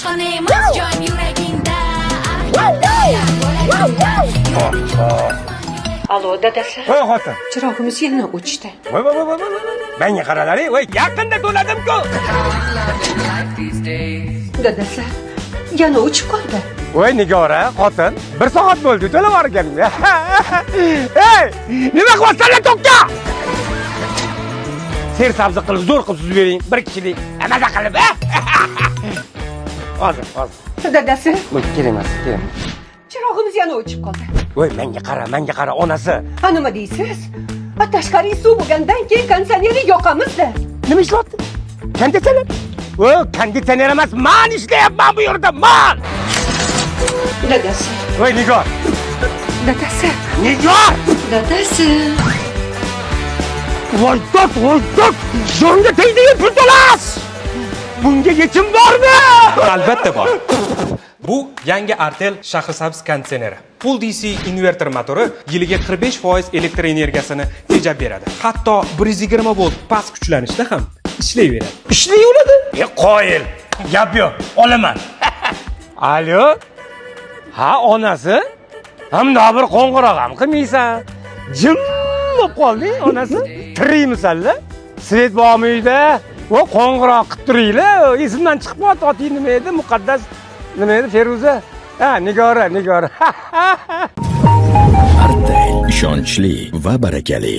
Oshxona emas joyim yuragingda. Alo, dadasi. Voy, xotin. Chirog'imiz yana o'chdi. Voy, voy, voy, voy, voy, voy. Menga qaralaring, voy, yaqinda to'ladim-ku. Dadasi, yana o'chib qoldi. Voy, Nigora, xotin, bir soat bo'ldi to'lab yuborganimga. Ey, nima qilyapsanlar tokka? Sersabzi qilib, zo'r qilib suzib bering, bir kishilik. Maza qilib, a? Hozir, hozir. Dadasi, Voy, kerak emas, kerak. chirog'imiz yana o'chib qoldi. Voy, menga qara, menga qara, onasi. Ha, nima deysiz? Ha, tashqari suv bo'lgandan keyin konditsionerni yoqamiz-da. Nima ishlayapti? Konditsioner? O, konditsioner emas, man ishlayapman bu yerda, man! Dadasi, Voy, Nigor, dadasi, Nigor! Dadasi. Voy dod, voy dod! Jonga tegdigan pul to'lash! Bunga yechim bormi? Albatta bor. Bu yangi Artel Shahrisabz konditsioneri. Full DC inverter motori yiliga 45% elektr energiyasini tejab beradi. Hatto 120 volt past kuchlanishda ham ishlayveradi. Ishlayveradi. E, qoyil. Gap yo'q, olaman. Alo? Ha, onasi? Hamda bir qo'ng'iroq ham qilmaysan. Jim bo'lib qolding, onasi. Tirikmisanlar? Свет bormi uyda? O, qo'ng'iroq qilib turinglar. Esimdan chiqib qoldi, oting nima edi? Muqaddas nima edi? Feruza? Ha, Nigora, Nigora. Artel ishonchli va barakali.